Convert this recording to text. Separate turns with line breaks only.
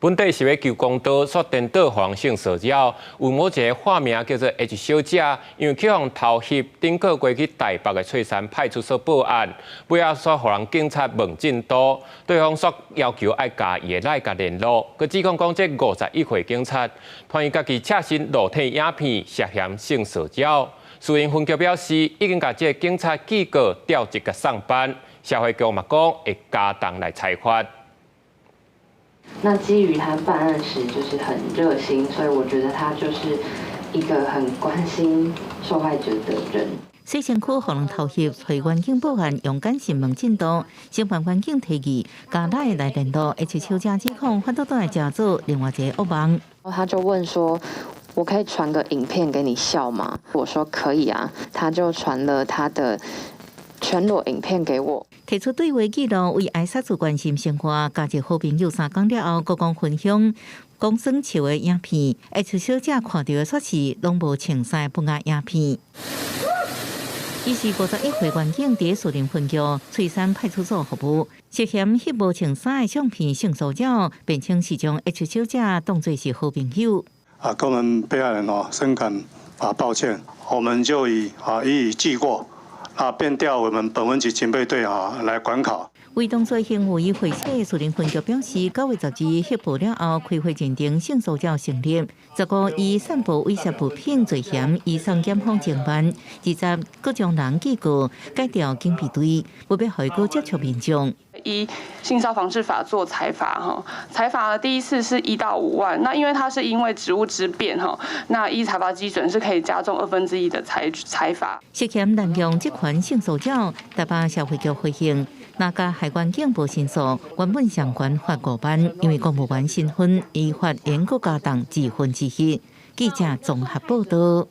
本地是欲求公道，煞顛倒予人性騷擾。有某一个化名叫做 H 小姐，因為去予偷翕，頂個月去台北的翠山派出所報案，尾仔煞予人警察問進度，對方煞要求愛加伊的 LINE 共聯絡，閣指控講這51歲警察，傳伊家己赤身露體影片涉嫌性騷擾。士林分局表示，已經共這个警察記過調職共送辦，社會局嘛講會加重來裁罰。
那基於他辦案時就是很熱心，所以我覺得他就是一個很關心受害者的人。
西城區予人偷翕，揣員警報案，用簡訊問進度，承辦員警提議加 LINE 來聯絡，H 小姐指控反倒轉來成做另外一個噩夢。
他就問說：我可以傳個影片給你笑嗎？我說可以啊，他就傳了他的全裸影片給我。
提出對話記錄，為愛殺主關心生活，加入好朋友三工了後，閣講分享講耍笑的影片。H 小姐看著的煞是攏無穿衫不雅影片。伊是51歲員警，佇士林分局翠山派出所服務，涉嫌翕無穿衫的相片性騷擾，辯稱是將 H 小姐當作是好朋友。
啊，跟我們被害人哦深感啊抱歉，我們就以啊予以記過。啊，便調我們本分局警備隊啊來管考。
為動作行為回撤，士林分局表示，9月12翕報了後，開會認定性騷擾成立，15以散布猥褻物品罪嫌移送檢方偵辦，20閣將人記過，改調警備隊，不欲予伊閣接觸民眾。
依性騷防治法做裁罰哈，裁罰第一次是1到5萬，那因為他是因為職務之便哈，那依裁罰基準是可以加重1/2的裁罰。
涉嫌濫用職權性騷擾，台北社會局回應，若加害員警無申訴，原本上懸罰5萬，因為公務員身份，依法應閣加重1/2。記者綜合報道。